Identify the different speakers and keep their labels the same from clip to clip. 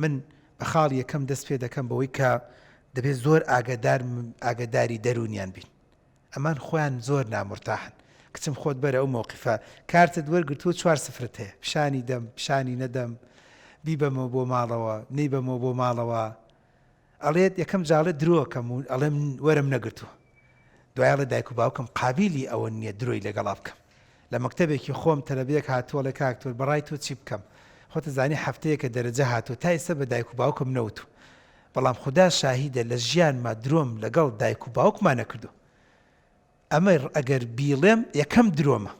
Speaker 1: من بە خاڵی یەکەم دەست پێ دەکەم بەوەی کە دەبێت زۆر ئاگادار ئاگاداری دەروونیان بین. ئەمان خۆیان زۆر نامورتاحن. کچم خۆت بەرە ئەو مەوقیفە کارتت وەرگرتووە چوار سفرت هەیە پیشانی دەم پیشانی نەدەم بیبەمەوە بۆ ماڵەوە نەیبەمەوە بۆ ماڵەوە ئەڵێت یەکەم جاڵێ درۆکەم و ئەڵێم وەرم نەگرتووە دوای ئەڵێ دایک و باوکم قابیلی ئەوە نییە درۆی لەگەڵا بکەم لە مەکتەبێکی خۆم تەلەبەیەک هاتووە ئەڵێ کاک تۆر بەڕای تۆ چی بکەم خۆتە زانی هەفتەیەکە دەرەجە هاتووە تا ئیستا بە دایک و باوکم نەوتوو بەڵام خودا شاهیدە لە ژیانما درۆم لەگەڵ دایک و باوکما نەکردووە ئەمە ئەگەر بیڵێم یەکەم درۆمە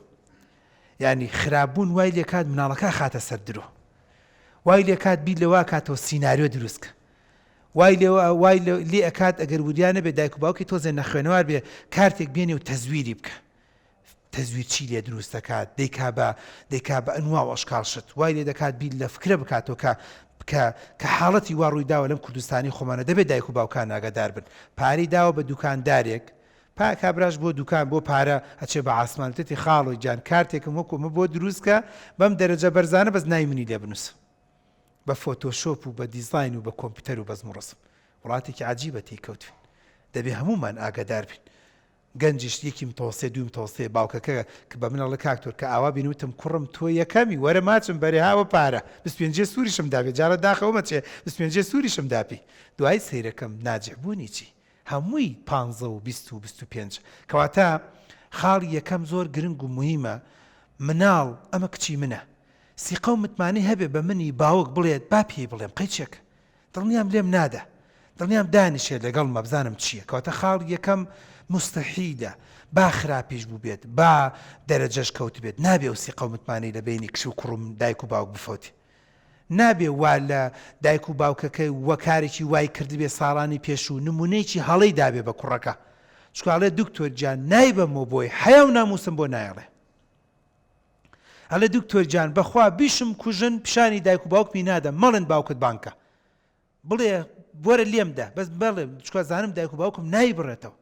Speaker 1: یعنی خراپبوون وای لێکات مناڵەکە خاتە سەر درۆ وای لێکات بیر لەوا کاتەوە سیناریۆ دروستکە وای لێ وای لێ ئەکات ئەگەر وریا نەبێ دایک و باوکی تۆزێ نەخوێنەوار بێ کارتێک بێنێ و تەزویری بکە تەزویر چی لێ دروست دەکات دەیکا بە دەیکا بە ئەنوا و ئەشکاڵ شت وای لێ دەکات بیر لە فکرە بکاتەوە کە کە کە حاڵەتی وا ڕووی داوە لەم کوردستانی خۆمانە دەبێت دایک و باوکان ئاگادار بن پارەی داوە بە دوکاندارێک پا کابراش بۆ دوکان بۆ پارە ئەچێ بە عاسمان وتێتی خاڵۆ گیان کارتێکم وەکو ئەمە بۆ دروست کە بەم دەرەجە بەرزانە بەس ناوی منی لێ بنووسە بە فۆتۆشۆپ و بە دیزاین و بە کۆمپیوتەر و بەزم و ڕەسم وڵاتێکی عەجیبە تێی کەوتوین دەبێ هەموومان ئاگادار بین گەنجیش یەکی متەوەستێ دووی متەوەستێ باوکەکە کە بە من ئەڵێ کاک تۆر کە ئاوا بین وتم کوڕم تۆ یەکەمی وەرە ماچم بەرێ هاوە پارە 25 سووریشم دابێ جارە داخەوە مەچێ 25 سووریشم داپی دوای سەیرەکەم ناجح بوونی چی هەمووی پانزە و 20 و 25 کەواتە خاڵی یەکەم زۆر گرنگ و موهیمە مناڵ ئەمە کچی منە سیقە و متمانەی هەبێ بە منی باوک بڵێت با پێی بڵێم قەیچێک دڵنیام لێم نادا دڵنیام دانیشێ لەگەڵمە بزانم چییە کەواتە خاڵی یەکەم موستەحیلە با خراپیش بووبێت با دەرەجەش کەوتبێت نابێ ئەو سیقە و متمانەی لە بەینی کچ و کوڕ و دایک و باوک بفەوتێ نابێ وا لە دایک و باوکەکەی وە کارێکی وای کردبێ ساڵانی پێشوو نمونەیەکی هەڵەی دابێ بە کوڕەکە چونکە ئەڵێ دکتۆر گیان نایبەمەوە بۆی حەیا و ناموسم بۆ نایەڵێ ئەڵێ دکتۆر گیان بەخوا بیشم کوژن پیشانی دایک و باوکمی نادەم مەڵێن باوکت بانکە بڵێ وەرە لێم دە بەس بەڵێ چکە زانم دایک و باوکم نایبڕێتەوە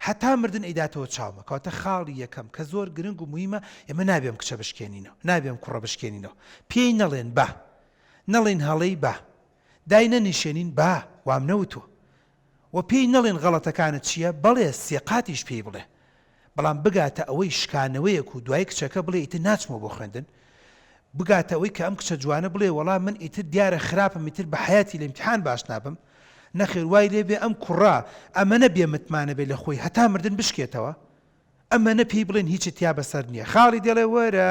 Speaker 1: هەتا مردن ئەیداتەوە چاومە کەواتە خاڵی یەکەم کە زۆر گرنگ و مویمە ئێمە نابێ ئەم کچە بشکێنینەوە نابێ ئەم کوڕە بشکێنینەوە پێی نەڵێن با نەڵێن هەڵەی با دای نەنیشێنین با وام نەوتووە و پێی نەڵێن غەڵەتەکانت چییە بەڵێ سێقاتیش پێی بڵێ بەڵام بگاتە ئەوەی شکانەوەیەک و دوای کچەکە بڵێ ئیتر ناچمەوە بۆ خوێندن بگاتە ئەوەی کە ئەم کچە جوانە بڵێ وەڵا من ئیتر دیارە خراپم ئیتر بە حەیاتی لە ئیمتیحان باش نابم نەخێر وای لێ بێ ئەم کوڕە ئەمەنە بێ متمانە بێ لە خۆی هەتا مردن بشکێتەوە ئەمەنە پێی بڵێن هیچت تیا بەسەر نییە خاڵی دەڵێ وەرە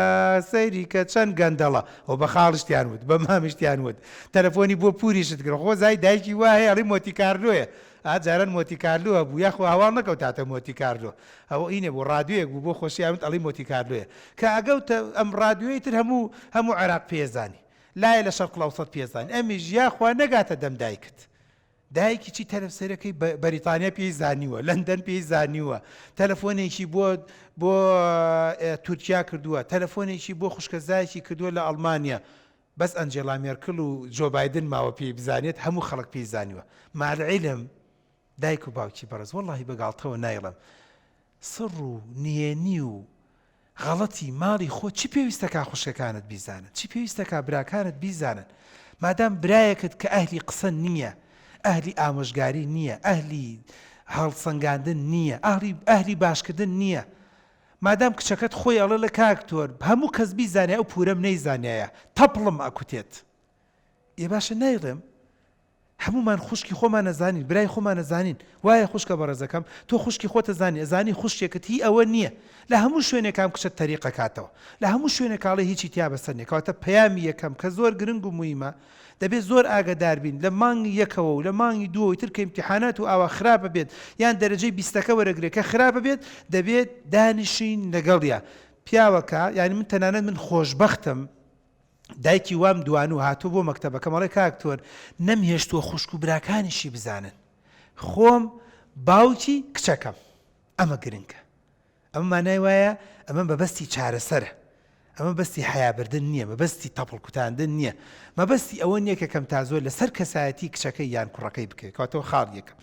Speaker 1: سەیری کە چەند گەندەڵە و بە خاڵشتیان وت بە مامیشتیان وت تەلەفۆنی بۆ پوریشت کرد خۆ زای دایکی وا هەیە ئەڵێ مۆتی کارلۆیە ئا جاران مۆتی کارلۆ هەبوو یاخۆ هەواڵ نەکەوتاتە مۆتی کارلۆ ئەوە ئینە بوو ڕادیۆیەک بوو بۆ خۆشیان وت ئەڵێ مۆتی کارلۆیە کە ئەگەوتە ئەم ڕادیۆی تر هەموو هەموو عێراق پێزانی لایە لە شەرق الاوسط پێزانی ئەمیش یاخوا نەگاتە دەم دایکت دایکی چی تەرەف سەرەکەی بەریتانیا پێی زانیوە لەندەن پێی زانیوە تەلەفۆنێکی بۆ بۆ تورکیا کردووە تەلەفۆنێکی بۆ خوشکەزایەکی کردووە لە ئەڵمانیا بەس ئەنجێلا مێرکل و جۆ بایدن ماوە پێی بزانێت هەموو خەڵک پێی زانیوە مع العلم دایک و باوکی بەڕێز وەڵاهی بە گاڵتەوە نایڵێم سڕ و نهێنی و غەڵەتی ماڵی خۆت چی پێویستەکا خوشکەکانت بیزانن چی پێویستەکا براکانت بیزانن مادام برایەکت کە ئەهلی قسە نییە ئەهلی ئامۆژگاری نییە ئەهلی هەڵسەنگاندن نییە ئەهلی ئەهلی باشکردن نییە مادام کچەکەت خۆی ئەڵێ لە کاک تۆر هەموو کەس بیزانێ ئەو پورەم نەیزانیایە تەپڵم ئەکوتێت ئێ باشە نایڵێم هەموومان خوشکی خۆمان ئەزانین برای خۆمان ئەزانین وایە خوشکە بەڕێزەکەم تۆ خوشکی خۆت ئەزانی ئەزانی خوشکێکت هی ئەوە نییە لە هەموو شوێنێک ئەم کچە تەریق ئەکاتەوە لە هەموو شوێنێک ئاڵێ هیچی تیا بەسەر نییە کەواتە پەیامی یەکەم کە زۆر گرنگ و مویمە دەبێت زۆر ئاگەدار بین لە مانگی یەکەوە و لە مانگی دووەوەی تر کە ئیمتیحانات و ئاوا خراپە بێت یان دەرەجەی بیستەکە وەرەگرێت کە خراپە بێت دەبێت دانیشین لەگەڵیا پیاوەکە یانی من تەنانەت من خۆشبەختم دایکی وام دوانوو هاتووە بۆ مەکتەبەکەم ئەڵێ کاک تۆر نەمهێشتووە خوشک و براکانیشی بزانن خۆم باوکی کچەکەم ئەمە گرنگە ئەمە مانای وایە ئەمە مەبەستی چارەسەرە ئەمە بەستی حیابردن نییە مەبەستی تەپڵ کوتاندن نییە مەبەستی ئەوە نییە کە کەم تا زۆر لەسەر کەسایەتی کچەکەی یان کوڕەکەی بکەوێت کەواتەوە خاڵ یەکەم.